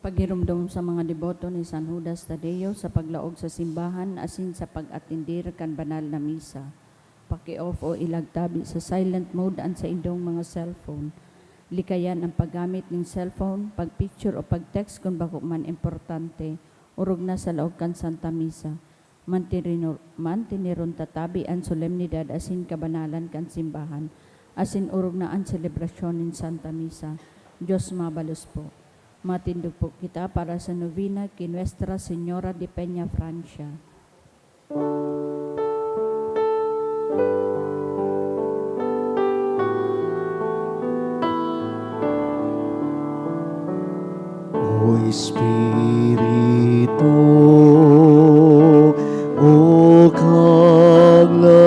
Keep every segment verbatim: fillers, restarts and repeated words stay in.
Paghiromdom sa mga deboto ni San Judas Tadeo sa paglaog sa simbahan asin sa pag-atendir kan banal na misa. Paki-off o ilagtabi sa silent mode an saindong mga cellphone. Likayan ang paggamit nin cellphone, pag-picture o pag-text kun bako man importante, orog na sa laog kan Santa Misa. Mantirino-, mantineron ta tabi an solemnidad asin kabanalan kan simbahan, asin orog na an selebrasyon nin Santa Misa. Dios mabalos po. Matindog po kita para sa novena ki Nuestra Señora de Peña Francia. O Espiritu, o Kaglalang,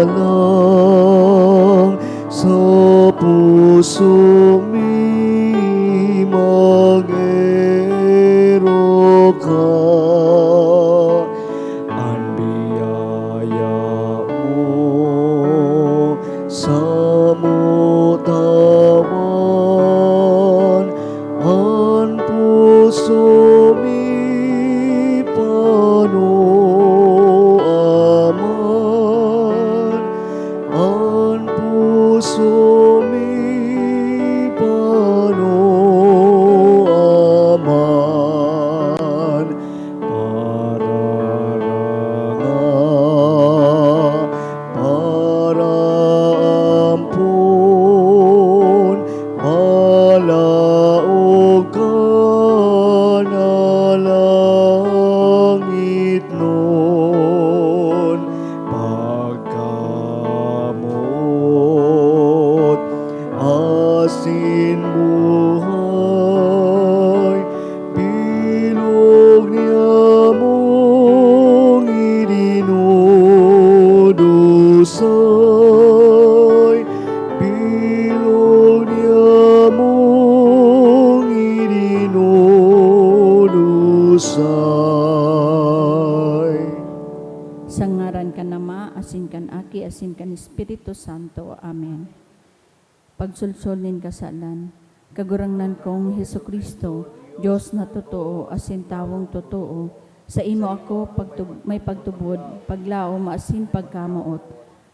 sa puso mi mag-erok ka. An biyaya mo samo tawan, an puso mi pano aman, an puso mi pano aman. Pararanga, paraampon, balaog ka na langit nun. Pagkamoot asin buhay, bilog niamong idinudusay, bilog niamong idinudusay. Sa ngaran kan Ama, asin kan Aki, asin kan Espiritu Santo. Amen. Pagsolsol nin kasalan. Kagurangnan kong Jesu-Cristo, Dios na totoo asin tawong totoo, saimo ako pagtub-, may pagtubod, paglaom asin pagkamoot.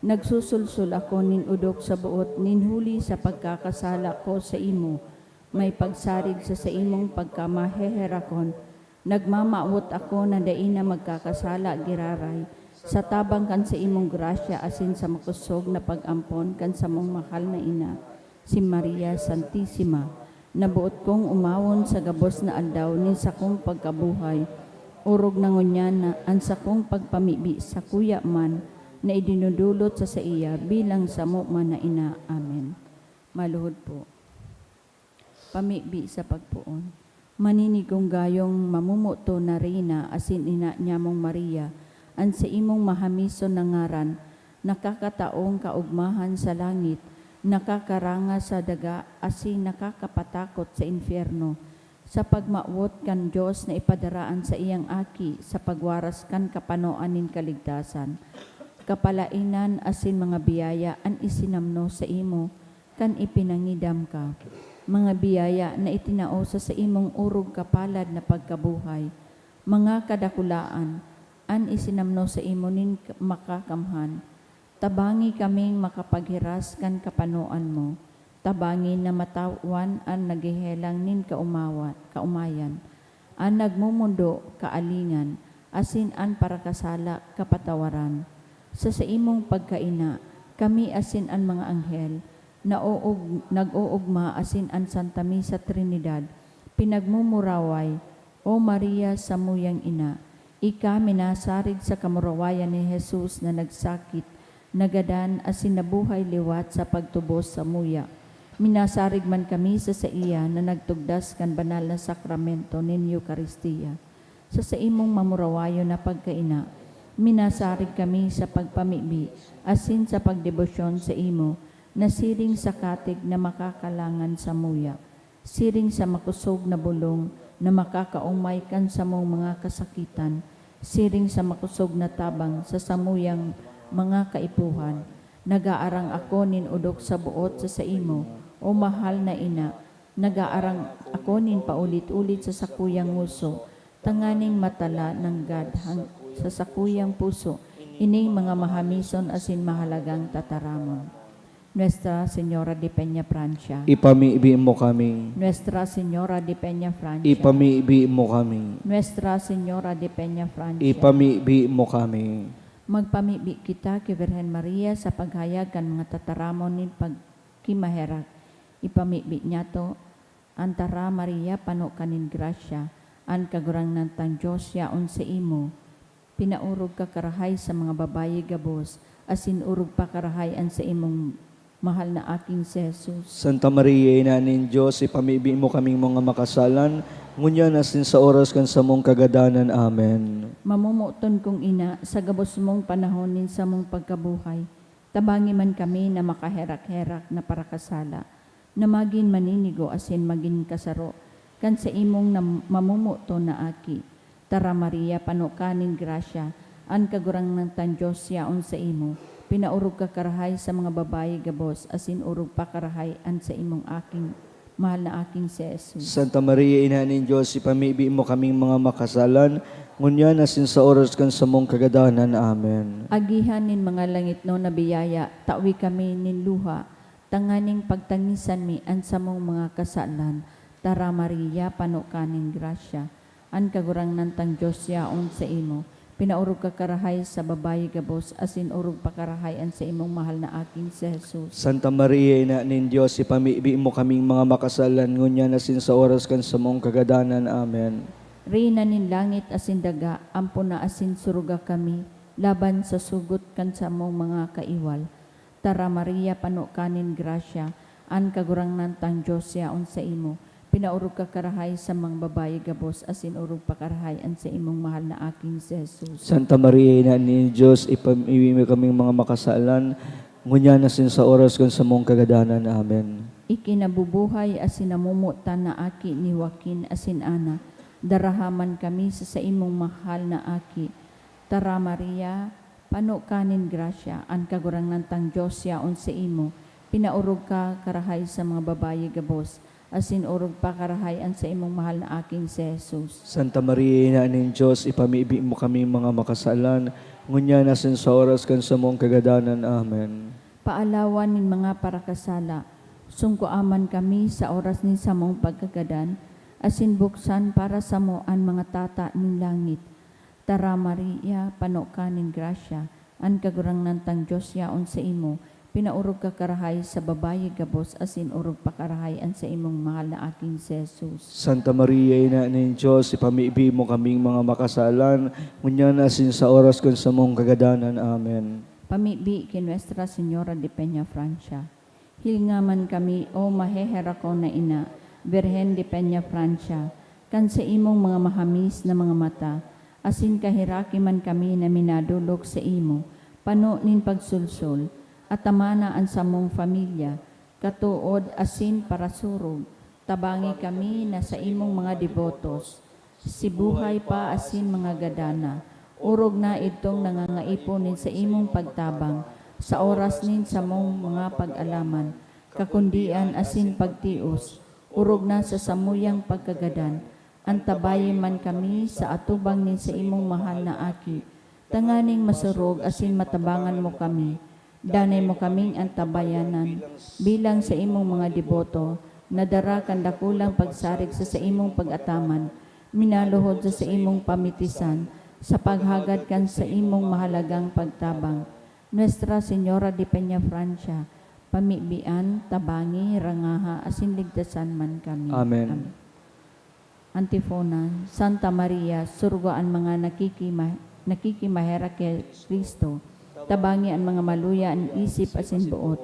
Nagsusulsol ako nin odok sa boot nin huli sa pagkakasala ko saimo, may pagsarig sa saimong pagkamaheherakon. Nagmamawot ako na dai na magkakasala giraray sa tabang kan saimong grasya asin sa makosog na pag-ampon kan samong mahal na ina, si Maria Santisima, na boot kong omawon sa gabos na aldaw nin sakong pagkabuhay, orog na ngunyan na an sakong pagpamibi sakuya man na idinudulot sa saiya bilang samo man na ina. Amen. Maluhod po. Pamibi sa pagpoon. Maninigong gayong mamomoto na Reyna asin ina nyamong Maria, an saimong mahamison na ngaran, nakakataong kaogmahan sa langit, nakakaranga sa daga, asin nakakapatakot sa impyerno. Sa pagmawot kan Dios na ipadara an saiyang Aki sa pagwaras kan kapanoan nin kaligtasan, kapalaenan asin mga biyaya an isinamno saimo, kan ipinangidam ka, mga biyaya na itinao sa saimong orog kapalad na pagkabuhay, mga kadakulaan an isinamno saimo nin k-, makakamhan. Tabangi kaming makapaghiras kan kapanoan mo, tabangi na matawan an naghehelang nin kaumawa-, kaomayan, an nagmomondo, kaalingan, asin an parakasala, kapatawaran. Sa saimong pagkaina, kami asin an mga anghel, naoog-, nag-oogma asin an Santa Misa Trinidad, pinagmumuraway, O Maria, samuyang ina, ika minasarig sa kamurawayan ni Jesus na nagsakit, nagadan, asin nabuhay liwat sa pagtubos samuya. Minasarig man kami sa saiya na nagtugdas kan banal na sakramento nin Eukaristia. Sa saimong mamurawayon na pagkaina, minasarig kami sa pagpamibi asin sa pagdebosyon saimo, na siring sa katig na makakalangan samuya, siring sa makosog na bolong na makakaomay kan samong mga kasakitan, siring sa makosog na tabang sa samuyang mga kaipuhan. Nagaarang ako nin odok sa boot sa saimo, O mahal na ina, Nagaarang ako nin paulit-ulit sa sakuyang ngoso, tanganing matala nanggad hang-, sa sakuyang puso ining mga mahamison asin mahalagang tataramon. Nuestra Señora de Peñafrancia. Ipamibi mo kami. Nuestra Señora de Peñafrancia. Ipamibi mo kami. Nuestra Señora de Peñafrancia. Ipamibi mo kami. Magpamibi kita ki Birhen Maria sa paghayag kan mga tataramon nin pagkimaherak. Ipamibi niyato, Anta ra, Maria, pano ka nin grasya, an Kagurangnan tang Dios yaon saimo. Pinaorog ka karahay sa mga babayi gabos, asin orog pa karahay an saimong mahal na aking si Jesus. Santa Maria, Ina nin Dios, ipamibi mo kaming mga makasalan, ngunyan asin sa oras kan samong kagadanan. Amen. Mamomoton kong Ina, sa gabos mong panahon nin samong pagkabuhay, tabangi man kami na makaherak-herak na parakasala, na magin maninigo asin magin kasaro kan saimong nam-, mamomoton na aki. Tara, Maria, pano ka nin grasya, an Kagurangnan tang Dios yaon saimo. Pinaorog ka karahay sa mga babayi gabos, asin orog pa karahay an saimong aking mahal na aking si Jesus. Santa Maria, Ina nin Dios, ipamibi mo kaming mga makasalan, ngunyan asin sa oras kan samong kagadanan. Amen. Agihan nin mga langitnon na biyaya, tawi kami nin luha, tanganing pagtangisan mi an samong mga kasalan. Tara, Maria, pano ka nin grasya, an Kagurangnan tang Dios yaon saimo. Pinaorog ka karahay sa babayi gabos, asin orog pa karahay an saimong mahal na aking si Jesus. Santa Maria, Ina nin Dios, ipamibi mo kaming mga makasalan, ngunyan asin sa oras kan samong kagadanan. Amen. Reyna nin langit asin daga, ampona asin suruga kami laban sa sugot kan samong mga kaiwal. Tara, Maria, pano ka nin grasya, an Kagurangnan tang Dios yaon saimo. Pinaorog ka karahay sa mga babayi gabos, asin orog pa karahay an saimong mahal na aking si Jesus. Santa Maria, Ina nin Dios, ipamibi mo kaming mga makasalan, ngunyan asin sa oras kan samong kagadanan. Amen. Ikinabubuhay asin namomotan na aki ni Joaquin asin Ana, daraha man kami sa saimong mahal na aki. Tara, Maria, pano ka nin grasya, an Kagurangnan tang Dios yaon saimo. Pinaorog ka karahay sa mga babayi gabos, asin orog pa karahay an saimong mahal na aking si Jesus. Santa Maria, Ina nin Dios, ipamibi mo kaming mga makasalan, ngunyan asin sa oras kan samong kagadanan. Amen. Paalawan nin mga parakasala, sungkoa man kami sa oras nin samong pagkagadan, asin buksan para samo an mga tata nin langit. Tara, Maria, pano ka nin grasya, an Kagurangnan tang Dios yaon saimo. Pinaorog ka karahay sa babayi gabos, asin orog pa karahay an saimong mahal na aking si Jesus. Santa Maria, Ina nin Dios, ipamibi mo kaming mga makasalan, ngunyan asin sa oras kan samong kagadanan. Amen. Pamibi ki Nuestra Señora de Peñafrancia. Hilnga man kami, O maheherakon na Ina, Birhen de Peñafrancia, kan saimong mga mahamis na mga mata, asin kaheraki man kami na minadolok saimo, pano nin pagsolsol, atamana an samong familya, katood asin parasurog. Tabangi kami na saimong mga debotos, si buhay pa asin mga gadan na, orog na idtong nangangaipo nin saimong pagtabang, sa oras nin samong mga pag-alaman, kakundian asin pagtios, orog na sa samuyang pagkagadan. Antabayi man kami sa atubang nin saimong mahal na aki, tanganing masurog asin matabangan mo kami. Danay mo kaming antabayanan bilang saimong mga deboto, na dara kan dakulang pagsarig sa saimong pag-ataman, minaluhod sa saimong pamitisan, sa paghagad kan saimong mahalagang pagtabang. Nuestra Señora de Peñafrancia, pamibian, tabangi, rangaha, asin ligtasan man kami. Amen. Amen. Antifona, Santa Maria, suruga an mga nakikima-, nakikimaherak ki Cristo, tabangi an mga maluya an isip asin boot,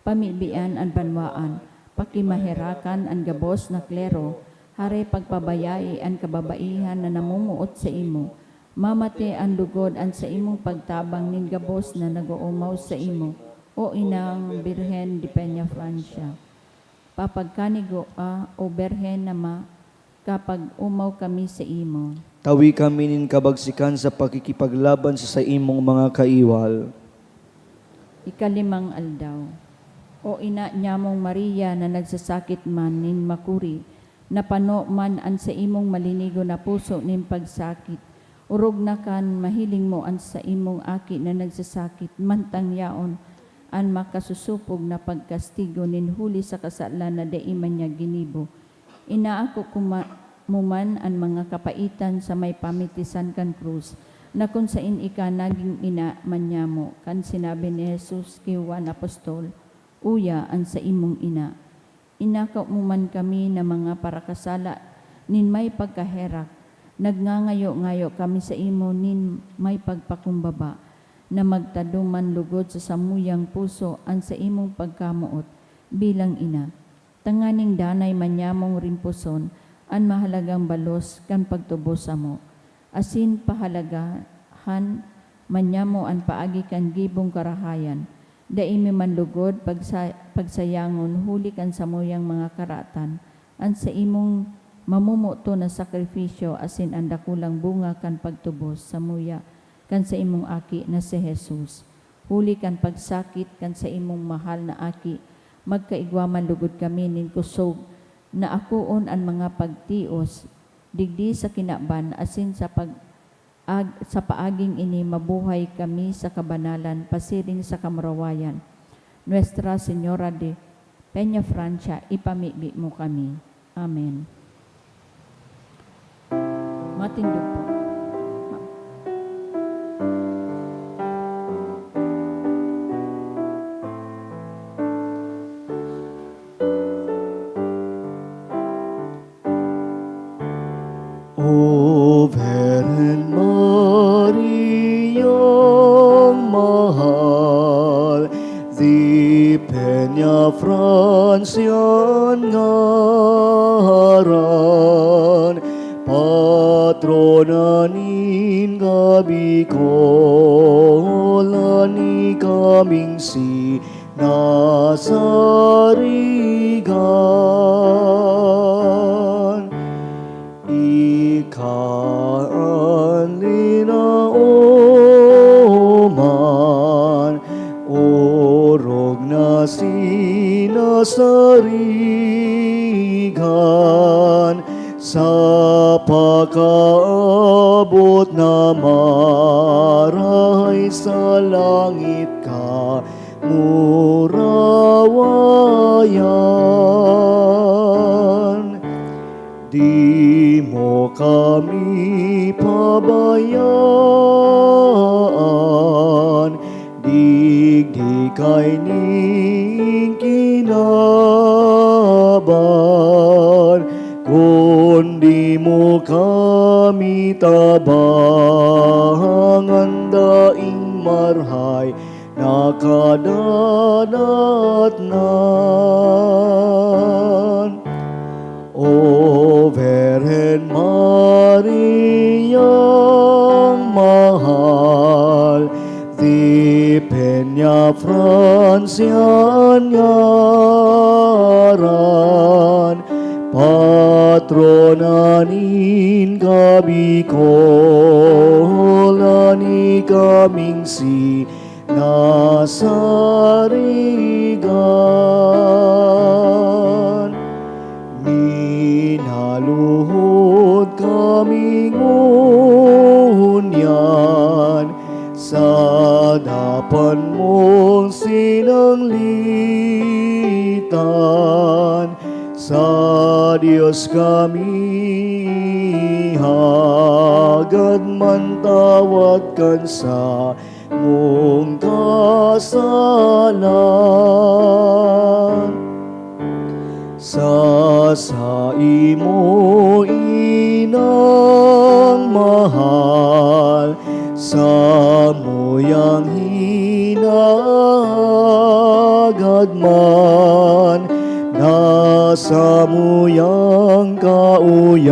pamibian an banwaan, pakimaherakan an gabos na klero, hare pagpabayai an kababaihan na namomoot saimo, mamate an lugod an saimong pagtabang nin gabos na nag-oomaw saimo, O Inang Birhen de Peñafrancia. Papagkanigoa, O Birhen na ma-, kapag-omaw kami saimo. Tawi kami nin kabagsikan sa pakikipaglaban sa saimong mga kaiwal. Ikalimang aldaw. O Ina nyamong Maria na nagsasakit man nin makuri, napano man an saimong malinigon na puso nin pagsakit, orog na kan mahiling mo an saimong aki na nagsasakit, mantang yaon an makasusupog na pagkastigo nin huli sa kasalan na dai man niya ginibo. Inaako ko ma-, mo man an mga kapaitan sa may pamitisan kan krus, na kun saen ika nagin ina man nyamo, kan sinabi ni Jesus ki Juan Apostol, "Uya an saimong ina." Inako mo man kami na mga parakasala nin may pagkaherak, nagngangayo-ngayo kami saimo nin may pagpakumbaba, na magtado man lugod sa samuyang puso an saimong pagkamoot bilang ina. Tanganing danay man nyamong rimposon an mahalagang balos kan pagtubos samo, asin pahalagahan man nyamo an paagi kan gibong karahayan. Dai mi man lugod pagsa-, pagsayangon huli kan samuyang mga karatan, an saimong mamomoton na sakrifisyo asin an dakulang bunga kan pagtubos samuya kan saimong Aki na si Jesus. Huli kan pagsakit kan saimong mahal na Aki, magkaigwa man lugod kami nin kusog na akoon an mga pagtios digdi sa kinaban asin sa pag-, ag-, sa paaging ini mabuhay kami sa kabanalan pasiring sa kamurawayan. Nuestra Señora de Peñafrancia, ipamibi mo kami. Amen. Matindog po. O Virgen Mariang mahal, di Peñafrancia an ngaran, patrona nin kabikolan, ikaming si nasarigan. Ika an linaoman, orog na sinasarigan, sa pakaabot na marahay sa langit ka murawayan. Di mo kami pabayaan, digdi kaining kinaban, kundi mo kami tabangan daing marhay nakadanatnan. O Virgen Mariang mahal, di Peñafrancia an ngaran, patrona nin kabikolan, ikaming si nasarigan. Minaluhod kami ngunyan sa dapan mong sinanglitan. Sa Dios kami hagad man tawad kan sa mong kasalan. Sa saimo inang mahal, samuyang hinahagad man, na samuyang kauyaman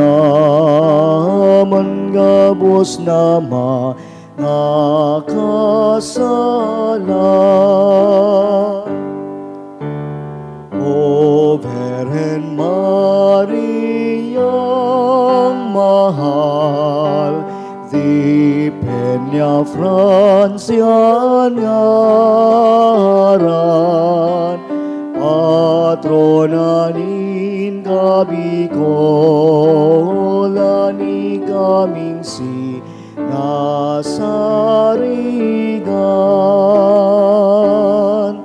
gabos na ma nakasala. O Virgen Mariang mahal, di Peñafrancia an ngaran, Holan ikaming sinasarigan,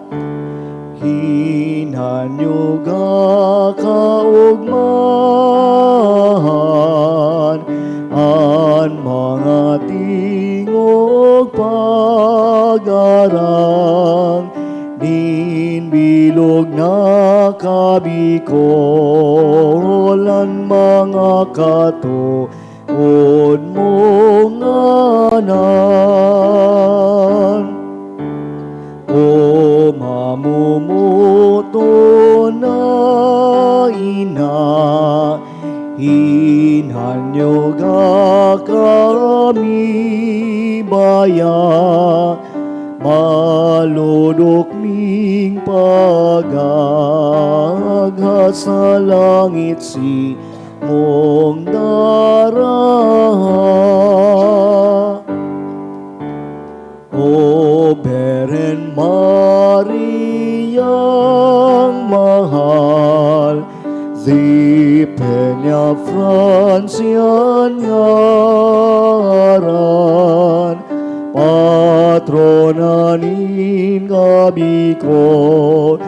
hinanyuga kaogmahan an mga tingog pagarang nin bilog na kabikolan, mga katood mong nganan. O mamumuto na ina, hinanyuga kami baya, malodok ming pag-aghat sa langit si mong daraha. O Birhen Mariang mahal, si Peñafrancia an ngaran, patrona nin kabikolan,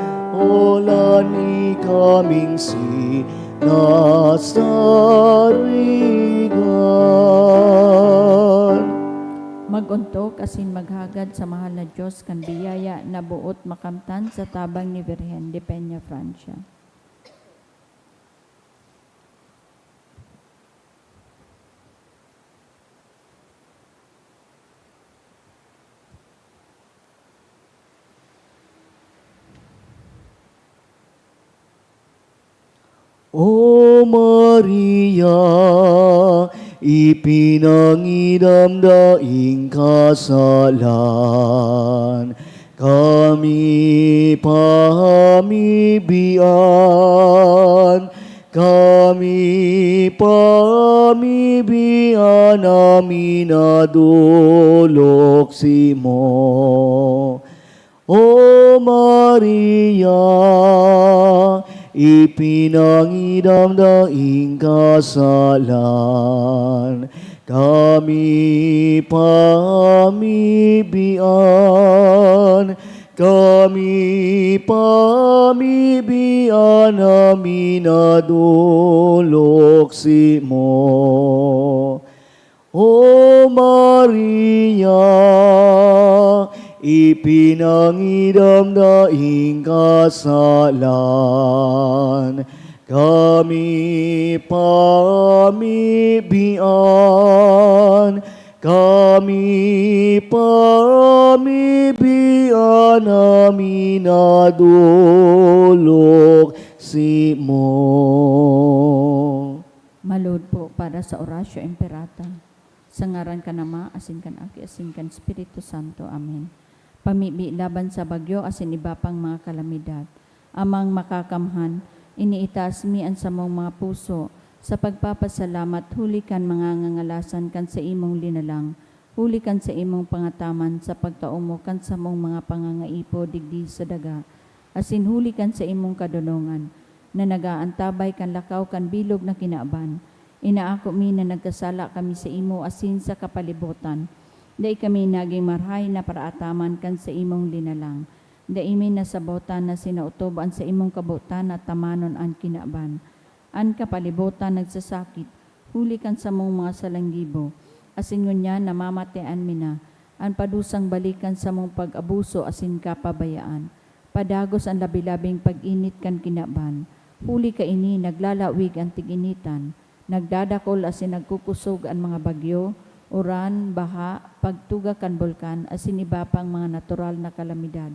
ikaming sinasarigan. Mag-ontok asin maghagad sa mahal na Dios kan biyaya na boot makamtan sa tabang ni Birhen de Peñafrancia. O Maria, ipinangidam daing kasalan, kami pamibian, kami pamibian na minadolok simo. O Maria, ipinangidam daing kasalan, kami pamibian, kami pamibian na minadolok simo. O Maria, ipinangidam daing kasalan, kami pamibian, kami pamibian na minadolok simo. Malod po para sa Oratio Imperata. Sa ngaran kan Ama, asin kan Aki, asin kan Espiritu Santo. Amen. Pamibi laban sa bagyo asin iba pang mga kalamidad. Amang Makakamhan, iniitaas mi an samong mga puso sa pagpapasalamat huli kan mga ngangalasan kan saimong linalang, huli kan saimong pangataman sa pagtao mo kan samong mga pangangaipo digdi sa daga, asin huli kan saimong kadonongan na nag-aantabay kan lakaw kan bilog na kinaban. Inaako mi na nagkasala kami saimo asin sa kapalibotan. Dai kami nagin marahay na paraataman kan saimong linalang. Dai mi nasabotan na sinaotob an saimong kabotan na tamanon an kinaban. An kapalibotan nagsasakit, huli kan samong mga salanggibo, asin ngunyan namamatean mi na, an padusang balik kan samong pag-abuso asin kapabayaan. Padagos an labi-labing pag-init kan kinaban. Huli kaini, naglalawig an tig-initan, nagdadakol asin nagkukosog an mga bagyo, uran, baha, pagtuga kan bulkan, asin iba pang mga natural na kalamidad.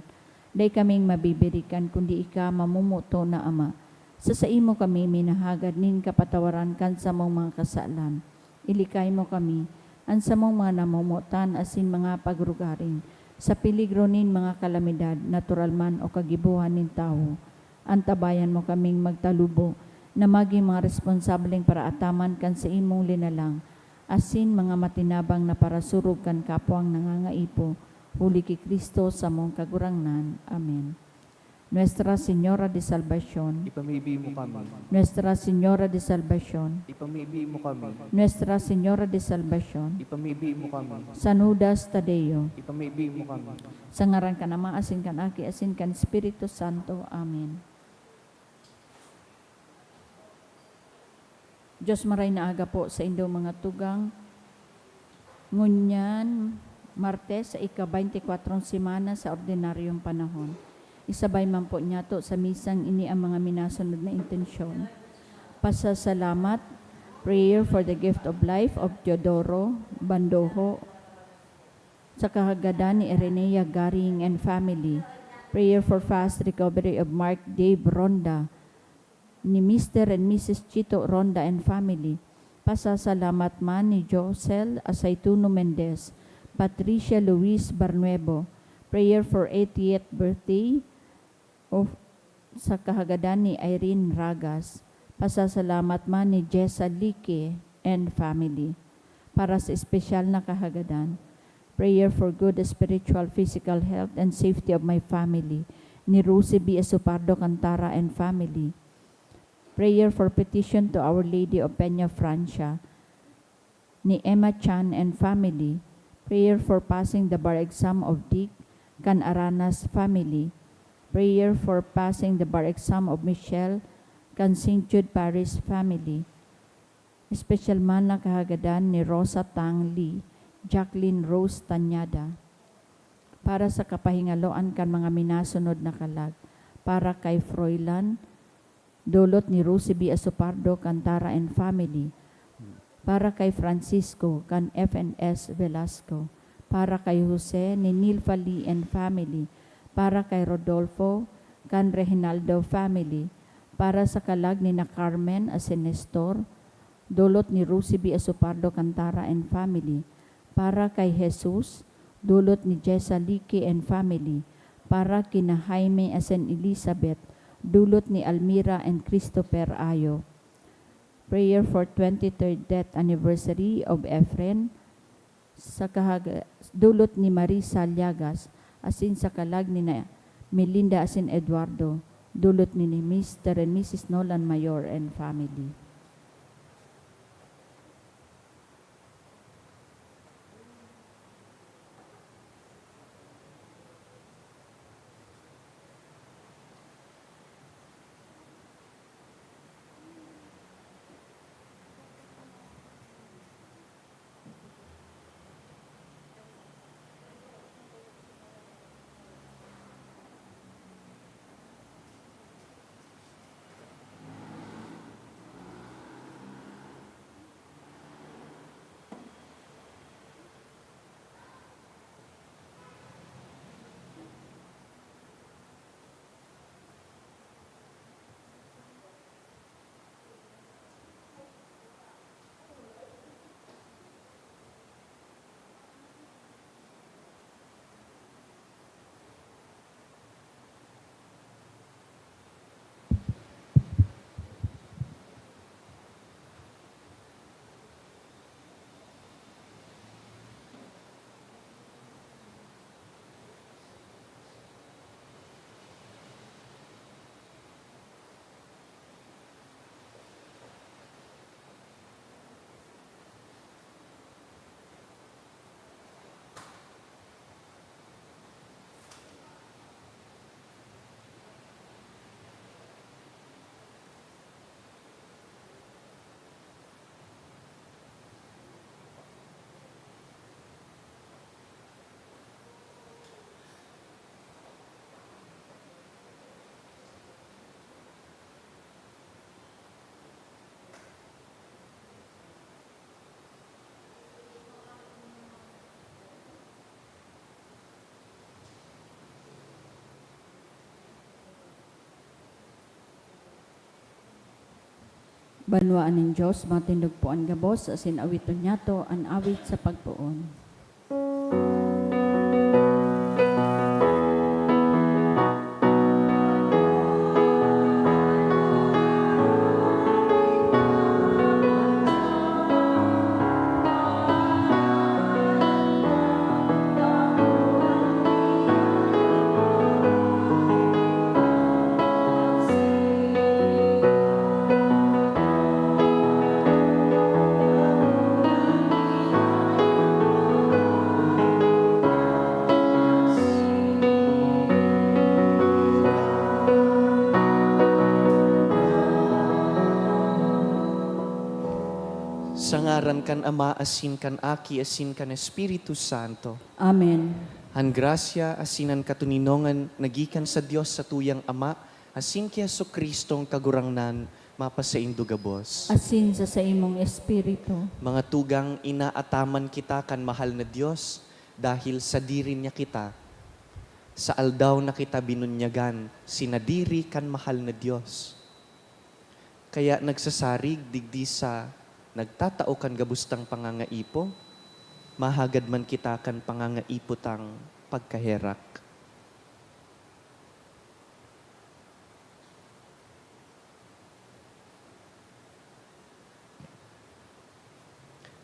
Dai kaming mabibirikan kundi ika, mamomoton na Ama. Sa saimo kami minahagad nin kapatawaran kan samong mga kasalan. Ilikay mo kami, an samong mga namomotan asin mga pagrugaring, sa peligro nin mga kalamidad, natural man o kagibohan nin tawo. Antabayan mo kaming magtalubo na magin mga responsableng paraataman kan saimong linalang, asin mga matinabang na parasurog kan kapwang nangangaipo, huli ki Cristo, samong Kagurangnan. Amen. Nuestra Señora de Salvacion. Ipamibi mo kami. Nuestra Señora de Salvacion. Ipamibi mo kami. Nuestra Señora de Salvacion. Ipamibi mo kami. San Judas Tadeo. Ipamibi mo kami. Sa ngaran kan Ama, asin kan Aki, asin kan Espiritu Santo. Amen. Dios maray na aga po sa indo mga tugang. Ngunyan, Martes, sa ika-baynte kwatro semana sa ordinaryong panahon. Isabay man po niyato sa misang ini ang mga minasunod na intensyon. Pasasalamat, prayer for the gift of life of Teodoro Bandoho, sa kahagadan ni Irenea Garing and family. Prayer for fast recovery of Mark Dave Ronda, ni Mister and Missus Chito Ronda and family. Pasasalamat man ni Josel Asaytuno Mendez, Patricia Luis Barnuevo. Prayer for eightieth birthday of, sa kahagadan ni Irene Ragas. Pasasalamat man ni Jessa Lique and family. Para sa espesyal na kahagadan, prayer for good spiritual, physical health and safety of my family, ni Rosie B. Asopardo Cantara and family. Prayer for petition to Our Lady of Peña Francia, ni Emma Chan and family. Prayer for passing the bar exam of Dick kan Aranas family. Prayer for passing the bar exam of Michelle kan Saint Jude Parish family. Espesyal man na kahagadan ni Rosa Tang Lee, Jacqueline Rose Tañada. Para sa kapahingaloan kan mga minasunod na kalag, para kay Froilan, dulot ni Rosie B. Asopardo Cantara and family. Para kay Francisco, kan F N S Velasco. Para kay Jose, ni Nilfa Lee and family. Para kay Rodolfo, kan Reginaldo family. Para sa kalag ni na Carmen asin Nestor, dulot ni Rosie B. Asopardo Cantara and family. Para kay Jesus, dulot ni Jessa Lique and family. Para kina Jaime asin Elizabeth, dulot ni Almira and Christopher Ayo. Prayer for twenty-third death anniversary of Efren, sa kahaga-, dulot ni Marisa Llagas, asin sa kalag ni na Melinda asin Eduardo, dulot ni, ni Mister and Missus Nolan Mayor and family. Banwaan nin Dios, matindog po an gabos, asin awiton niyato an awit sa pagpoon. Ngaran kan Ama, asin kan Aki, asin kan Espiritu Santo. Amen. An grasya asin an katoninongan nagikan sa Dios satuyang Ama, asin ki Jesu-Cristong Kagurangnan, mapasaindo gabos. Asin sa saimong espiritu. Mga tugang, inaataman kita kan mahal na Dios dahil sadiri niya kita. Sa aldaw na kita binunyagan, sinadiri kan mahal na Dios. Kaya nagsasarig digdi sa nagtatao kan gabos tang pangangaipo, mahagad man kita kan pangangaipo tang pagkaherak.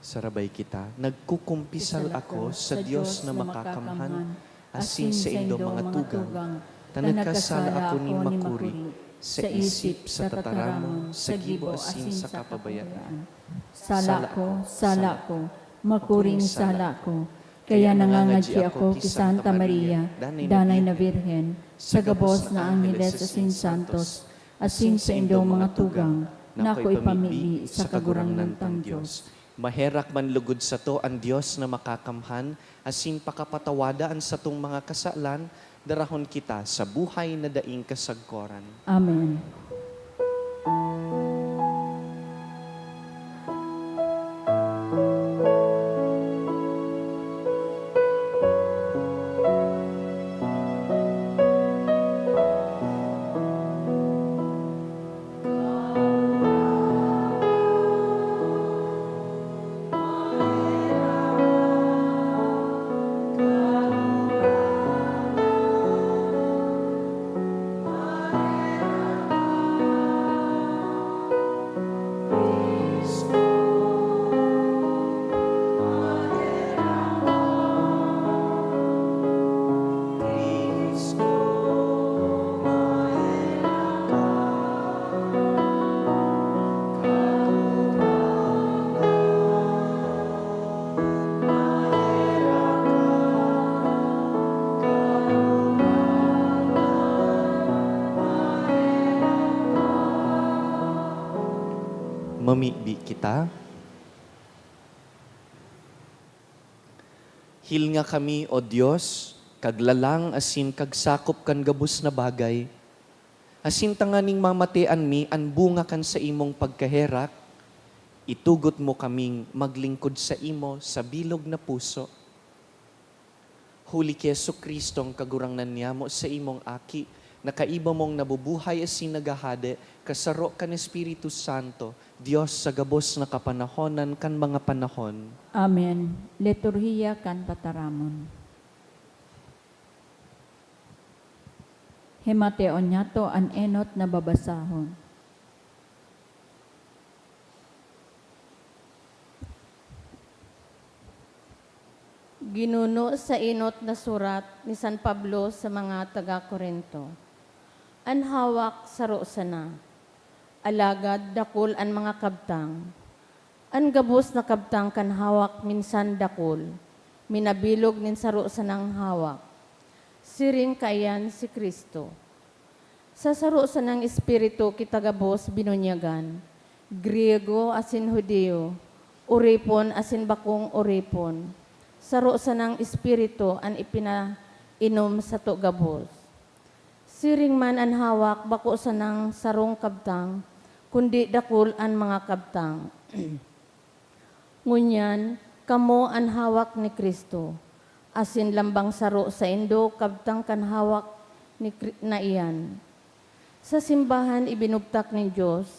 Sarabay kita. Nagkukumpisal ako sa Dios na makakamhan, asin saindo mga tugang, ta nagkasala ako nin makuri, sa isip, sa tataramon, sa gibo, asin sa kapabayaan. Sala ko, sala ko, makuring sala ko. Kaya nangangadyi ako ki Santa Maria, danay na Birhen, sa gabos na angheles asin santos, asin saindong mga tugang, na ako ipamibi sa Kagurangnan tang Dios. Maherak man lugod sato an Dios na makakamhan, asin pakapatawada an satong mga kasalan, darahon kita sa buhay na daing kasagkoran. Amen. Mamibi kita. Hilnga kami, O Dios, kaglalang asin kagsakop kan gabos na bagay, asin tanganing mamatean mi an bunga kan saimong pagkaherak, itugot mo kaming maglingkod saimo sa bilog na puso. Huli ki Jesu-Cristong Kagurangnan niyamo, saimong Aki, na kaiba mong nabubuhay asin naghahade, kasaro kan Espiritu Santo, Dios sa gabos na kapanahonan kan mga panahon. Amen. Liturhiya kan Tataramon. Himateon niyato an enot na babasahon. Ginuno sa enot na surat ni San Pablo sa mga taga Corinto. An hawak saro sana, alagad dakul an mga kabtang. An gabos na kabtang kan hawak minsan dakul, minabilog nin saro sanang hawak. Siring kaiyan si Cristo. Sa saro sanang Espiritu kita gabos binunyagan, Griego asin Judio, oripon asin bakong oripon. Saro sanang Espiritu an ipinainom sato gabos. Siring man an hawak, bako sanang sarong kabtang, kundi dakul an mga kabtang. Ngunyan, kamo an hawak ni Cristo, asin lambang saro saindo kabtang kan hawak ni Cri-, na iyan. Sa simbahan ibinugtak nin Dios,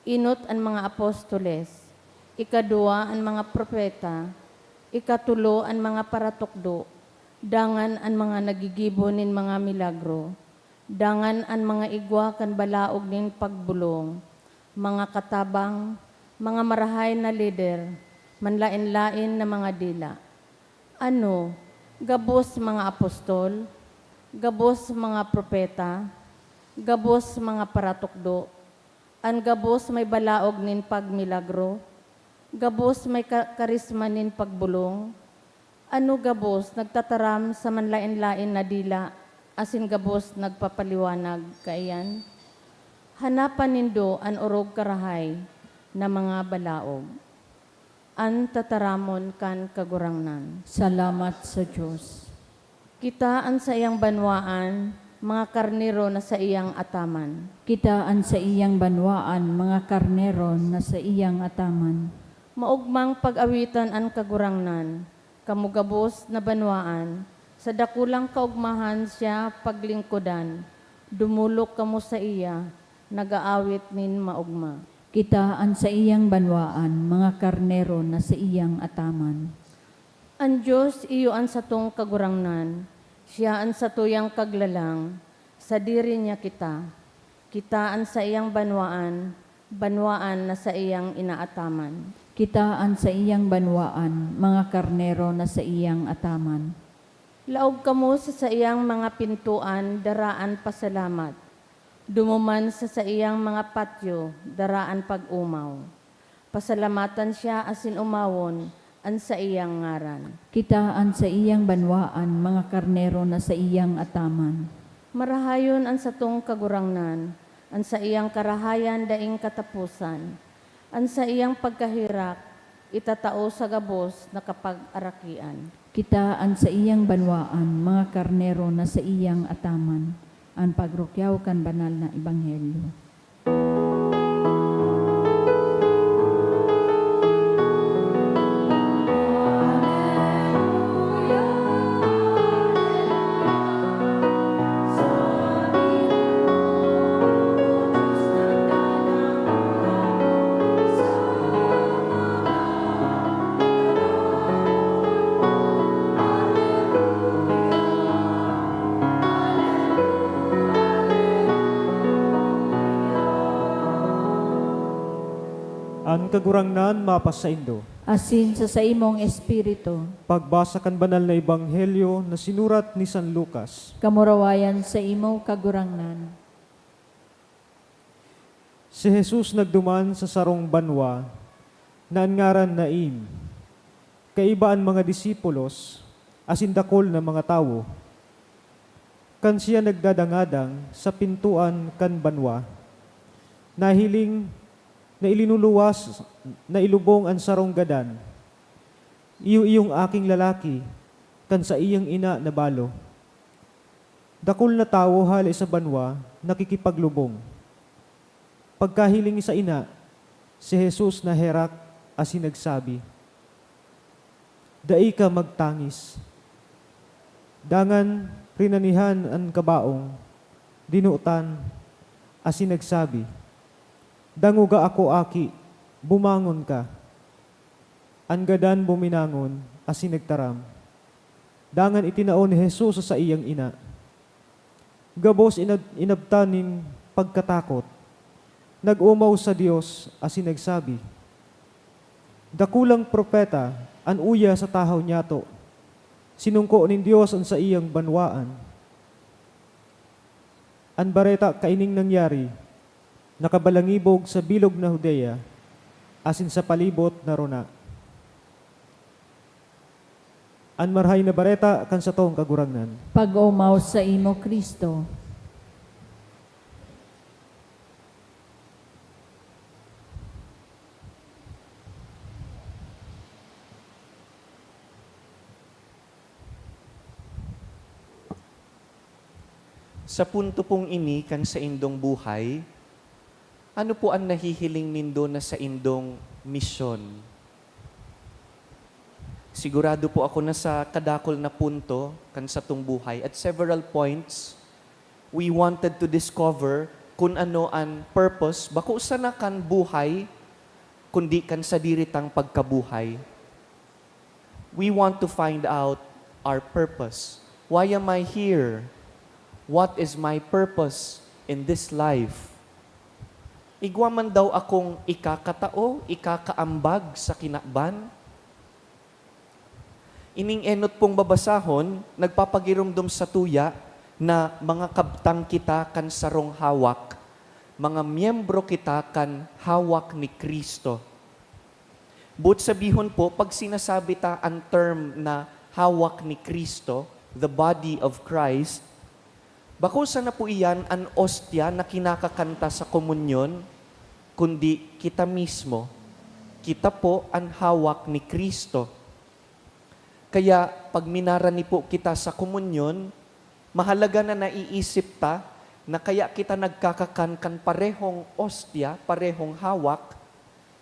enot an mga apostoles, ikaduwa an mga propeta, ikatulo an mga paratukdo, dangan an mga naggigibo nin mga milagro, dangan an mga igwa kan balaog nin pagbolong, mga katabang, mga marahay na lider, manlaen-laen na mga dila. Ano, gabos mga apostol, gabos mga propeta, gabos mga paratukdo, an gabos may balaog nin pagmilagro, gabos may ka-, karisma nin pagbolong, ano gabos nagtataram sa manlaen-laen na dila asin gabos nagpapaliwanag kaiyan? Hanapan nindo an orog karahay na mga balaog. An tataramon kan Kagurangnan. Salamat sa Dios. Kita an saiyang banwaan, mga karnero na saiyang ataman. Kita an saiyang banwaan, mga karnero na saiyang ataman. Maogmang pag-awitan an Kagurangnan, kamo gabos na banwaan, sa dakulang kaogmahan siya paglingkodan, dumolok kamo saiya, nag-aawit nin maogma. Kita an saiyang banwaan, mga karnero na saiyang ataman. An Dios iyo an satong Kagurangnan, siya an satuyang Kaglalang, sadiri niya kita. Kita an saiyang banwaan, banwaan na saiyang inaataman. Kita an saiyang banwaan, mga karnero na saiyang ataman. Laog kamo sa saiyang mga pintoan, dara an pasalamat. Dumuman sa saiyang mga patyo, dara an pag-omaw. Pasalamatan siya asin omawon an saiyang ngaran. Kita an saiyang banwaan, mga karnero na saiyang ataman. Marahayon an satong Kagurangnan, an saiyang karahayan daing kataposan. An saiyang pagkaherak itatao sa gabos na kapag-arakian. Kita an saiyang banwaan, mga karnero na saiyang ataman. An pagrukyaw kan banal na ebanghelyo. An Kagurangnan mapasaindo. Asin sa saimong espiritu. Pagbasa kan Banal na Ebanghelyo na sinurat ni San Lucas. Kamurawayan saimo, Kagurangnan. Si Jesus nagduman sa sarong banwa na an ngaran Nain. Kaiba an mga disipulos asin dakul na mga tawo. Kan siya nagdadangadang sa pintoan kan banwa, nahiling na ilinuluwas na ilubong an sarong gadan. Iyo-iyong aking lalaki kan saiyang ina na balo. Dakul na tawo hale sa banwa nakikipaglubong. Pagkahiling sa ina, si Jesus naherak asin nagsabi, "Dai ka magtangis." Dangan rinanihan an kabaong, dinutan, asin nagsabi, "Dangoga ako, aki, bumangon ka." An gadan buminangon asin nagtaram. Dangan itinao ni Jesus sa saiyang ina. Gabos inab-, inabtan nin pagkatakot, nag-omaw sa Dios asin nagsabi, "Dakulang propeta an uya sa tahaw nyato! Sinungko nin Dios an saiyang banwaan." An bareta kaining nangyari nakabalangibog sa bilog na Judea asin sa palibot na rona. An Marahay na Bareta kan satong Kagurangnan. Pag-omaw saimo, Cristo. Sa punto pong ini kan saindong buhay, ano po an nahihiling nindo na saindong misyon? Sigurado po ako na sa kadakul na punto kan satong buhay, at several points, we wanted to discover kun ano an purpose, bako sana kan buhay, kundi kan sadiri tang pagkabuhay. We want to find out our purpose. Why am I here? What is my purpose in this life? Igwa man daw akong ikakatao, ikakaambag sa kinaban? Ining enot pong babasahon, nagpapagiromdom satuya na mga kabtang kita kan sarong hawak, mga miyembro kita kan hawak ni Cristo. Boot sabihon po, pag sinasabi ta an term na hawak ni Cristo, the body of Christ, bako sana po iyan an ostya na kinakakan ta sa komunyon, kundi kita mismo. Kita po an hawak ni Cristo. Kaya pag minarani po kita sa komunyon, mahalaga na naiisip ta na kaya kita nagkakakan kan parehong ostya, parehong hawak,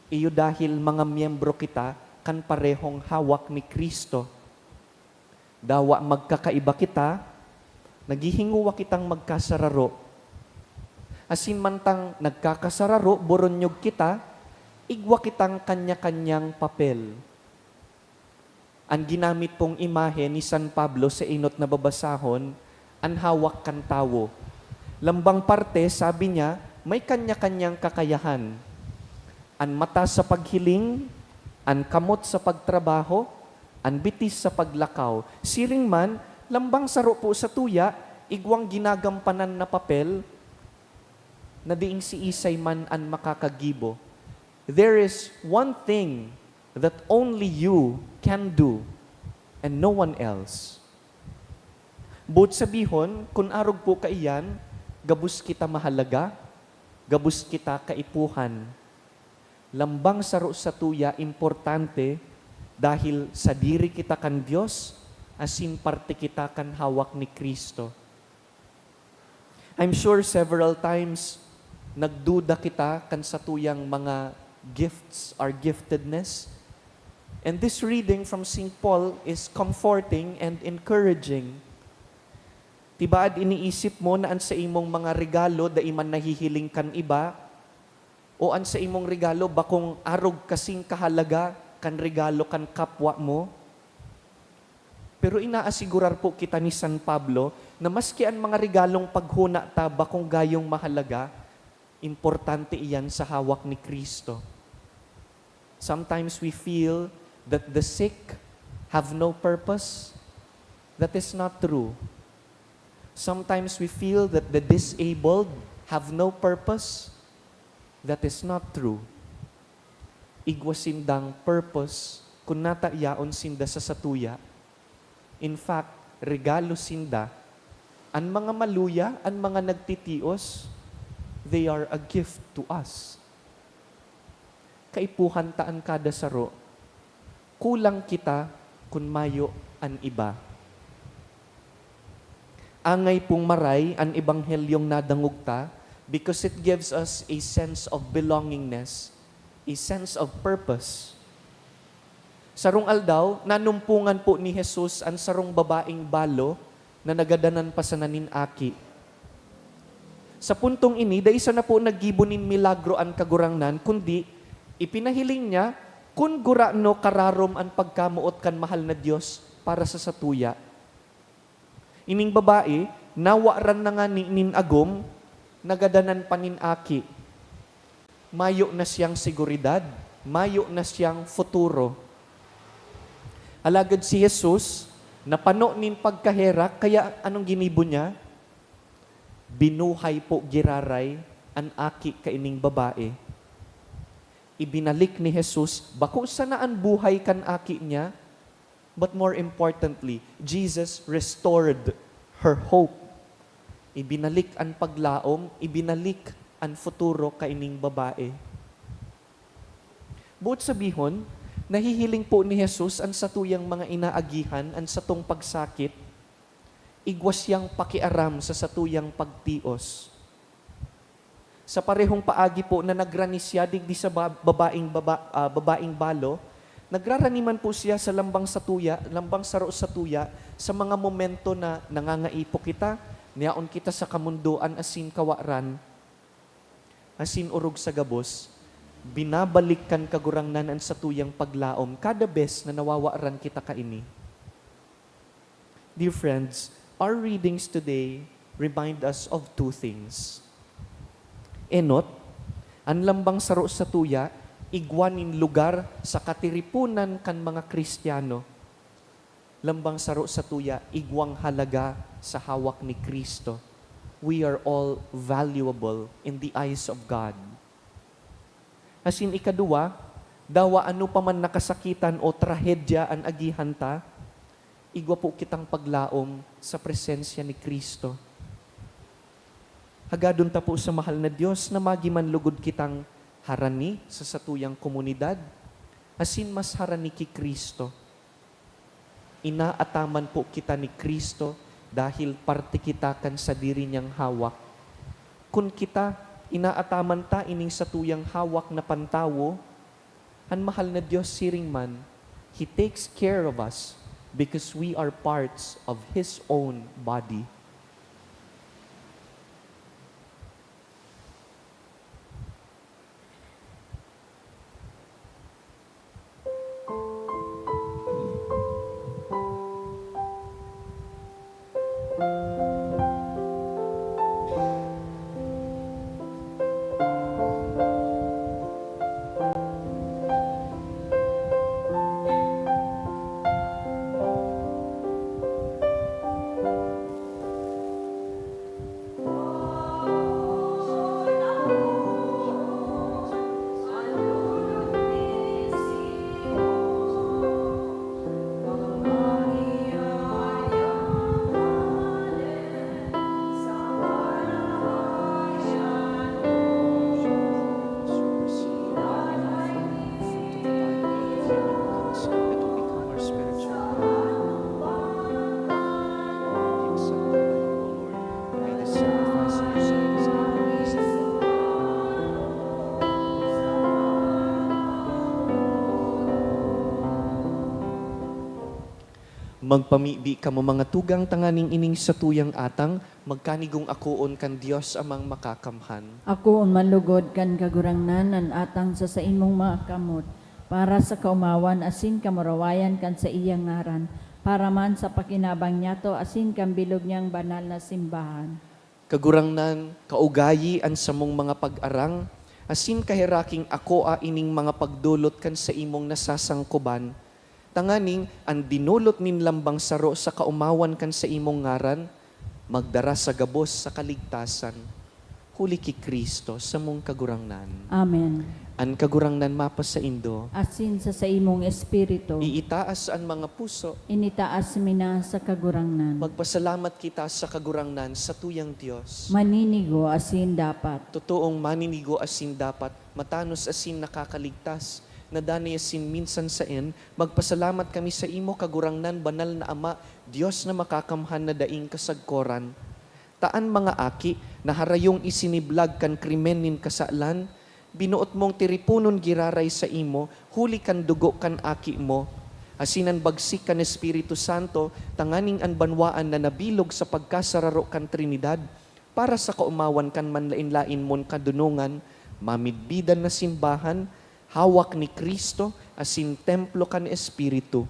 iyo dahil mga miyembro kita kan parehong hawak ni Cristo. Dawa magkakaiba kita, naghihinguwa kitang magkasararo. Asin mantang nagkakasararo, boronyog kita, igwa kitang kanya-kanyang papel. An ginamit pong imahe ni San Pablo sa enot na babasahon, an hawak kan tawo. Lambang parte, sabi niya, may kanya-kanyang kakayahan. An mata sa paghiling, an kamot sa pagtrabaho, an bitis sa paglakaw. Siring man, lambang saro po sa tuya, igwang ginagampanan na papel na diing siisay man an makakagibo. There is one thing that only you can do and no one else. Boot sabihon, kun arog po kaiyan, gabos kita mahalaga, gabos kita kaipuhan. Lambang saro sa tuya importante dahil sadiri kita kan Dios, asin parte kita kan hawak ni Cristo. I'm sure several times nagduda kita kan satuyang mga gifts, our giftedness. And this reading from Saint Paul is comforting and encouraging. Tibaad iniisip mo na an saimong mga regalo dai man nahihiling kan iba, o an saimong regalo bakong arog kasing kahalaga kan regalo kan kapwa mo? Pero inaasigurar po kita ni San Pablo na maski an mga regalong paghona ta bakong gayong mahalaga, importante iyan sa hawak ni Cristo. Sometimes we feel that the sick have no purpose. That is not true. Sometimes we feel that the disabled have no purpose. That is not true. Igwa sindang purpose kun nata yaon sinda sa satuya. In fact, regalo sinda. An mga maluya, an mga nagtitios, they are a gift to us. Kaipuhan ta an kada saro. Kulang kita kun mayo an iba. Angay pong maray an ebanghelyong nadangog ta because it gives us a sense of belongingness, a sense of purpose. Sarong aldaw, nanumpongan po ni Jesus an sarong babaeng balo na nagadanan pa sana nin aki. Sa puntong ini, dai sana po naggibo nin milagro an Kagurangnan, kundi ipinahiling niya kun gurano kararom an pagkamoot kan mahal na Dios para sa satuya. Ining babae, nawaran na ngani nin agom, nagadanan pa nin aki. Mayo na siyang seguridad, mayo na siyang futuro. Alagad si Jesus, napano nin pagkaherak, kaya anong ginibo niya? Binuhay po giraray an aki kaining babae. Ibinalik ni Jesus, bako sana an buhay kan aki niya, but more importantly, Jesus restored her hope. Ibinalik an paglaom, ibinalik an futuro kaining babae. Boot sabihon, nahihiling po ni Jesus an satuyang mga inaagihan, an satong pagsakit, igwa siyang pakiaram sa satuyang pagtios. Sa parehong paagi po na nagrani siya digdi sa ba-, babaeng baba-, ah, babaeng balo, nagrarani man po siya sa lambang satuya, lambang saro satuya, sa mga momento na nangangaipo kita, niyaon kita sa kamundoan asin kawaran, asin orog sa gabos, binabalik kan Kagurangnan an satuyang paglaom kada bes na nawawaran kita kaini. Dear friends, our readings today remind us of two things. Enot, an lambang saro satuya, igwa nin lugar sa katiriponan kan mga Kristiyano. Lambang saro satuya, igwang halaga sa hawak ni Cristo. We are all valuable in the eyes of God. Asin ikaduwa, dawa ano pa man na kasakitan o trahedya an agihan ta, igwa po kitang paglaom sa presensya ni Cristo. Hagadon ta po sa mahal na Dios na magiman lugod kitang harani sa satuyang komunidad, asin mas harani ki Cristo. Inaataman po kita ni Cristo dahil parte kita kan sadiri niyang hawak. Kun kita, inaataman ta ining satuyang hawak na pantawo, an mahal na Dios siring man, He takes care of us because we are parts of His own body. Magpamibi kamo, mga tugang, tanganing ining satuyang atang magkanigong akoon kan Dios Amang Makakamhan. Akoon man lugod kan Kagurangnan an atang sa saimong mga kamot, para sa kaomawan asin kamurawayan kan saiyang ngaran, para man sa pakinabang niyato asin kan bilog niyang banal na simbahan. Kagurangnan, kaugayi an samong mga pag-arang, asin kaheraking akoa ining mga pagdolot kan saimong nasasangkoban, tanganing an dinolot nin lambang saro sa kaomawan kan saimong ngaran magdara sa gabos sa kaligtasan, huli ki Cristo, samong Kagurangnan. Amen. An Kagurangnan mapasaindo. Asin sa saimong espiritu. Iitaas an mga puso. Initaas mi na sa Kagurangnan. Magpasalamat kita sa Kagurangnan, satuyang Dios. Maninigo asin dapat. Totoong maninigo asin dapat, matanos asin nakakaligtas, na danay asin minsan saen, magpasalamat kami saimo, Kagurangnan, banal na Ama, Dios na makakamhan na daing kasagkoran. Ta an mga aki na harayong isiniblag kan krimen nin kasalan, binoot mong tiriponon giraray saimo huli kan dugo kan Aki mo, asin an bagsik kan Espiritu Santo, tanganing an banwaan na nabilog sa pagkasararo kan Trinidad, para sa kaomawan kan manlaen-laen mong kadonongan, mamidbidan na simbahan, hawak ni Cristo asin templo kan Espiritu.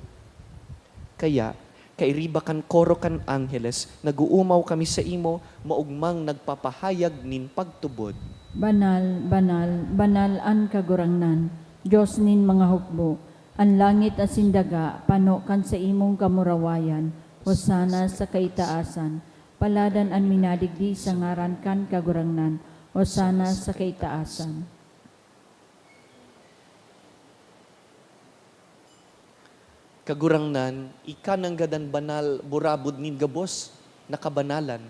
Kaya, kairiba kan koro kan angheles, nag-oomaw kami saimo, maogmang nagpapahayag nin pagtubod. Banal, banal, banal an Kagurangnan, Dios nin mga hukbo. An langit asin daga pano kan saimong kamurawayan. Hosana sa kaitaasan. Paladan an minadigdi sa ngaran kan Kagurangnan. Hosana sa kaitaasan. Kagurangnan, ika nanggad an banal burabod nin gabos na kabanalan.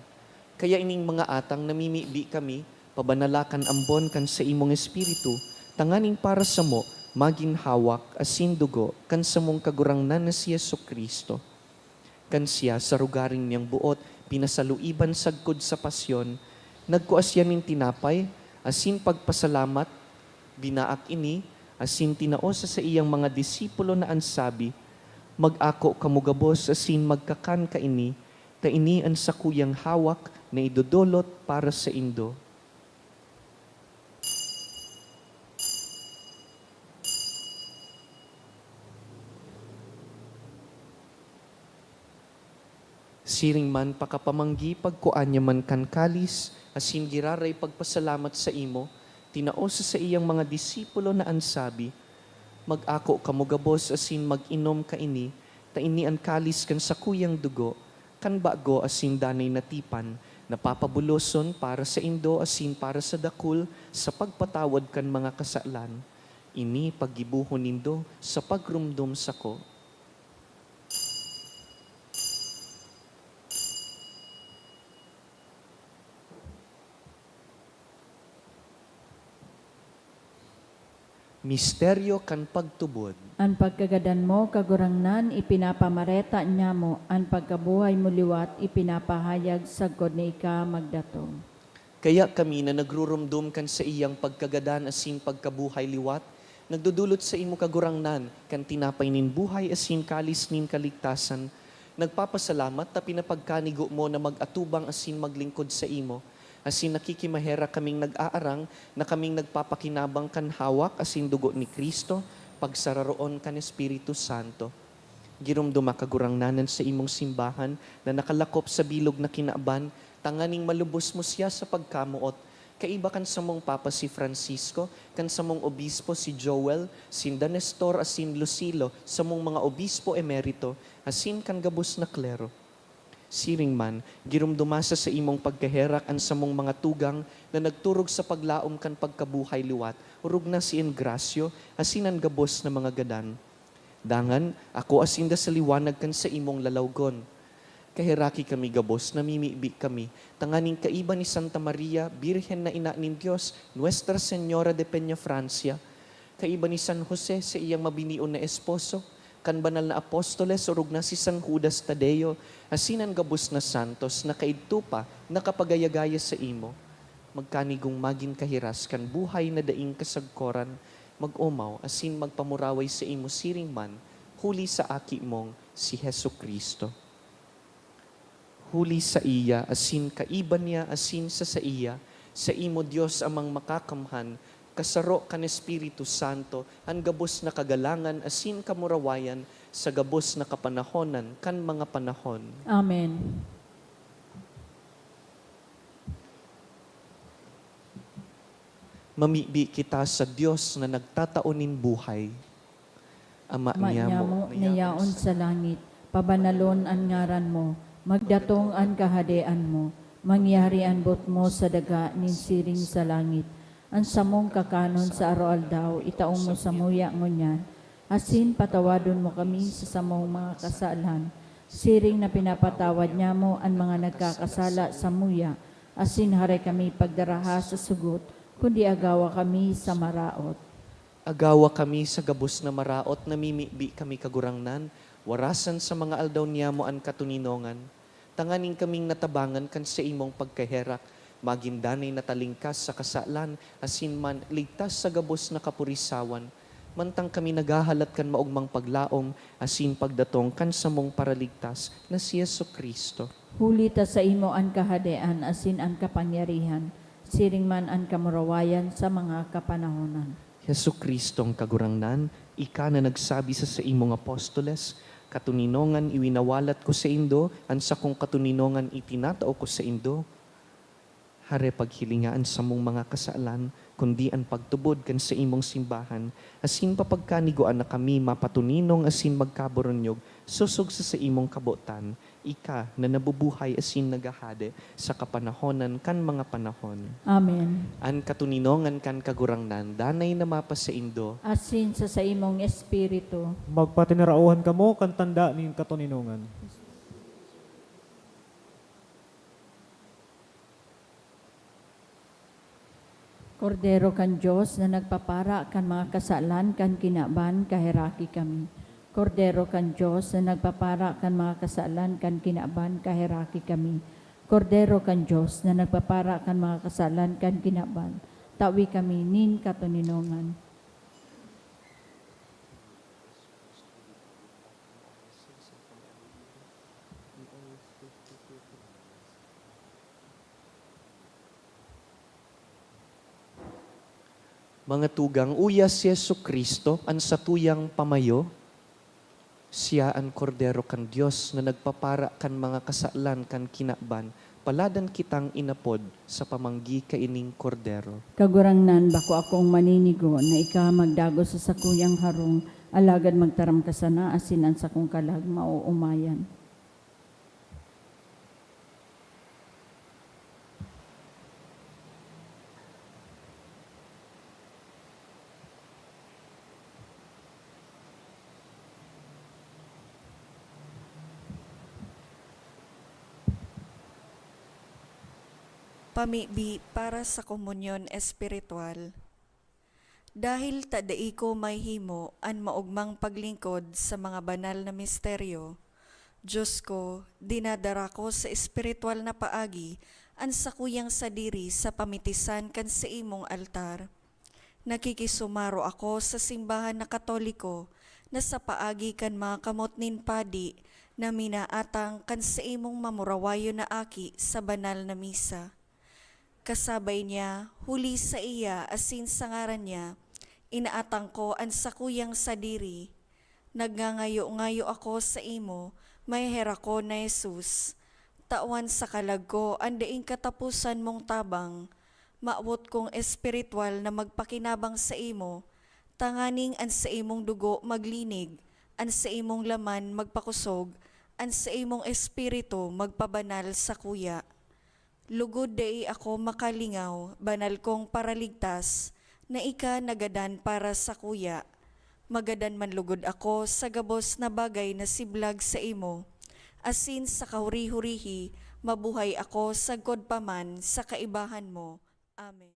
Kaya ining mga atang namimibi kami, pabanala kan ambon kan saimong Espiritu, tanganing para samo magin hawak asin dugo kan samong Kagurangnan na si Jesu-Cristo. Kan siya, sa rogaring niyang boot, pinasaluiban sagkod sa pasyon, nagkua siya nin tinapay, asin pagpasalamat, binaak ini, asin tinao sa saiyang mga disipulo na an sabi, "Mag-ako kamo gabos asin magkakan kaini, ta ini an sakuyang hawak na idodolot para saindo." Siring man pakapamanggi, pagkua niya man kan kalis, asin giraray pagpasalamat saimo, tinao sa saiyang mga disipulo na an sabi, "Mag-ako kamo gabos asin mag-inom kaini, ta ini an kalis kan sakuyang dugo, kan bago asin danay na tipan, na papabuloson para saindo asin para sa dakul sa pagpatawad kan mga kasalan. Ini paggibohon nindo sa pagromdom sako." Misteryo kan pagtubod. An pagkagadan mo, Kagurangnan, ipinapamareta niamo, an pagkabuhay mo liwat ipinapahayag sagkod na ika magdatong. Kaya kami na nagrurumdom kan saiyang pagkagadan asin pagkabuhay liwat, nagdodolot saimo, Kagurangnan, kan tinapay nin buhay asin kalis nin kaligtasan, nagpapasalamat ta pinapagkanigo mo na mag-atubang asin maglingkod saimo. Asin nakikimaherak kaming nag-aarang na kaming nagpapakinabang kan hawak asin dugo ni Cristo, pagsararoon kan Espiritu Santo. Giromdoma, Kagurangnan, an saimong simbahan na nakalakop sa bilog na kinaban, tanganing malubos mo siya sa pagkamoot, kaiba kan samong Papa si Francisco, kan samong Obispo si Joel, sinda Nestor asin Lucilo, samong mga Obispo Emerito, asin kan gabos na klero. Siring man, giromdoma sa saimong pagkaherak an samong mga tugang na nagturog sa paglaom kan pagkabuhay liwat, orog na si Engracio asin an gabos na mga gadan. Dangan, akoa sinda sa liwanag kan saimong lalawgon. Kaheraki kami gabos, namimibi kami, tanganing kaiba ni Santa Maria, Birhen na Ina nin Dios, Nuestra Señora de Peñafrancia, kaiba ni San Jose, saiyang mabinion na esposo, kan banal na apostoles, orog na si San Judas Tadeo, asin an gabos na santos na kaidto pa nakapagaya-gaya saimo, magkanigong magin kahiras kan buhay na daing kasagkoran, mag-omaw asin magpamuraway saimo siring man, huli sa Aki mong si Jesu-Cristo. Huli saiya, asin kaiba niya, asin sa saiya, saimo, Dios Amang Makakamhan, kasaro kan Espiritu Santo, an gabos na kagalangan asin kamurawayan sa gabos na kapanahonan kan mga panahon. Amen. Mamibi kita sa Dios na nagtatao nin buhay. Ama Ama niamo, niamo na na yaon sa langit, pabanalon an ngaran mo, magdatong an kahadean mo, mangyari an boot mo sa daga nin siring sa langit. An samong kakanon sa aroaldaw, itao mo samuya ngunyan, asin patawadon mo kami sa samong mga kasalan, siring na pinapatawad niamo an mga nagkakasala samuya, asin hare kami pagdaraha sa sugot, kundi agawa kami sa maraot. Agawa kami sa gabos na maraot, namimibi kami, Kagurangnan, warasan sa mga aldaw niamo an katoninongan, tanganing kaming natabangan kan saimong pagkaherak, magin danay na talingkas sa kasalan, asin man ligtas sa gabos na kapurisawan, mantang kami naghahalat kan maogmang paglaom asin pagdatong kan samong Paraligtas na si Jesu-Cristo. Huli ta saimo an kahadean asin an kapangyarihan, siring man an kamurawayan sa mga kapanahonan. Jesu-Cristong Kagurangnan, ika na nagsabi sa saimong apostoles, "Katoninongan iwinawalat ko saindo, an sakong katoninongan itinatao ko saindo." Hare paghilinga an samong mga kasalan, kundi an pagtubod kan saimong simbahan, asin papagkanigua na kami mapatoninong asin magkaburunyog sosog sa saimong kabotan, ika na nabubuhay asin naghahade sa kapanahonan kan mga panahon. Amen. An katoninongan kan Kagurangnan danay na mapasaindo. Asin sa saimong espiritu. Magpatinaraohan kamo kan tanda nin katoninongan. Kordero kan Dios na nagpapara kan mga kasalan kan kinaban, kaheraki kami. Kordero kan Dios na nagpapara kan mga kasalan kan kinaban, kaheraki kami. Kordero kan Dios na nagpapara kan mga kasalan kan kinaban, tawi kami nin katoninongan. Mga tugang, uya si Jesu-Cristo an satuyang pamayo. Siya an Kordero kan Dios na nagpapara kan mga kasalan kan kinaban. Paladan kitang inapod sa pamanggi kaining Kordero. Kagurangnan, bako akong maninigo na ika magdagos sa sakuyang harong, alagad magtaram ka sana asin an sakong kalag maoomayan. Pamibi para sa komunyon espiritual. Dahil ta dai ko mahihimo an maogmang paglingkod sa mga banal na misteryo, Dios ko, dinadara ko sa espiritual na paagi an sakuyang sadiri sa pamitisan kan saimong altar. Nakikisumaro ako sa simbahan na Katoliko na sa paagi kan mga kamot nin padi na minaatang kan saimong mamurawayon na aki sa banal na misa. Kasabay niya, huli sa iya asin sa ngaran niya, inaatang ko an sakuyang sadiri. Nagngangayo-ngayo ako saimo, maheherakon na Jesus. Tawan sa kalag ko an daing kataposan mong tabang. Mawot kong espiritual na magpakinabang saimo, tanganing an saimong dugo maglinig, an saimong laman magpakosog, an saimong espiritu magpabanal sakuya. Lugod dai ako makalingaw, banal kong Paraligtas, na ika nagadan para sakuya. Magadan man lugod ako sa gabos na bagay na siblag saimo, asin sa kahuri-hurihi, mabuhay ako sagkod pa man sa kaibahan mo. Amen.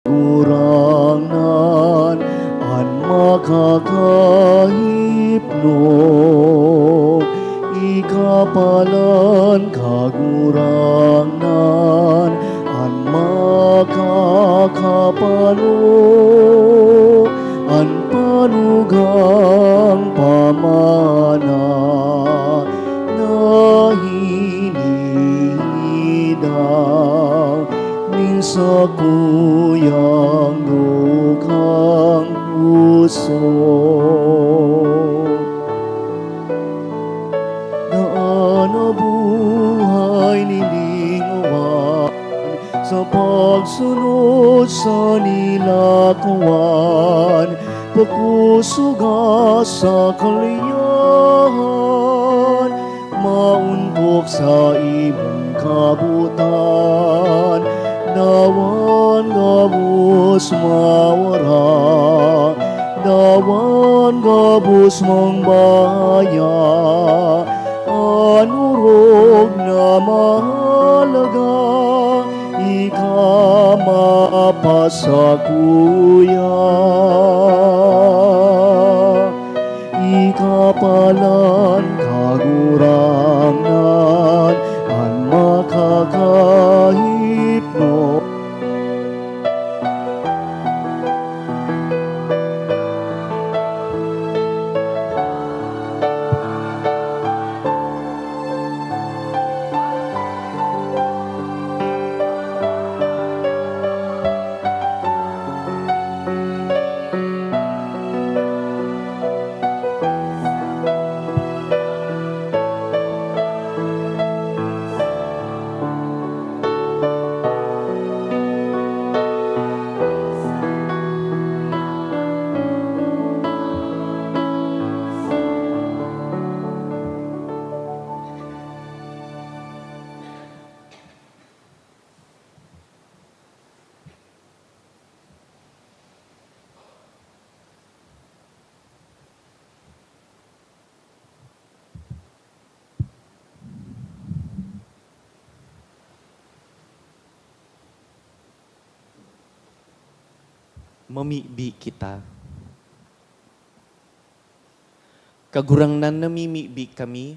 Kagurangnan an makakahipno, ika palan, Kagurangnan, an makakapano, an panugang pamana na hinihidaw nin sakuyang dugang puso. Daan na buhay nilingawan sa pagsunod sa nilakuan, pakusuga sa kaliyahan, maontok sa imong kabotan. Dawan gabos mawara, dawan gabos mangbaya, an orog na mahalaga, ika mapasakuya. Ika palan, Kagurangnan, an makakahipno. Mamibi kita. Kagurangnan, namimibi kami,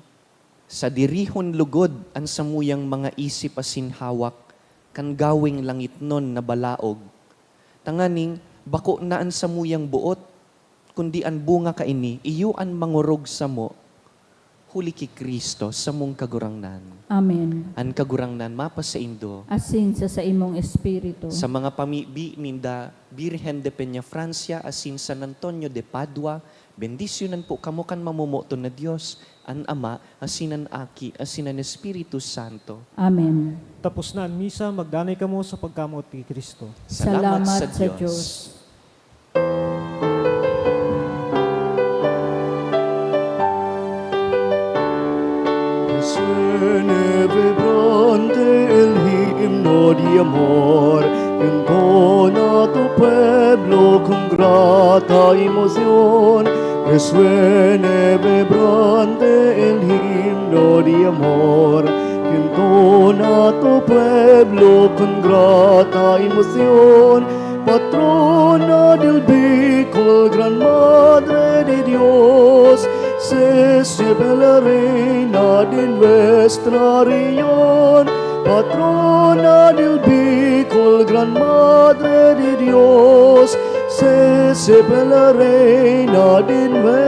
sadirihon logod an samuyang mga isip asin hawak kan gaweng langitnon na balaog, tanganing bako na an samuyang boot, kundi an bunga kaini, iyo an mangorog samo, huli ki Cristo, samong Kagurangnan. Amen. An Kagurangnan mapasaindo. Asin sa saimong espiritu. Sa mga pamibi ninda, Birhen de Peñafrancia asin San Antonio de Padua, bendisyonan po kamo kan mamomoton na Dios, an Ama, asin an Aki, asin an Espiritu Santo. Amen. Tapos na an misa, magdanay kamo sa pagkamoot ki Cristo. Salamat sa Dios. Suene vibrante el himno de amor, entonar tu pueblo con grata emoción. Resuene vibrante el himno de amor, entonar tu pueblo con grata emoción. Patrón del Bicol, Gran Madre de Dios, Sisi Bella Reina de nuestra región, patrona del Bicol, Gran Madre de Dios, Sisi Bella Reina de nuestra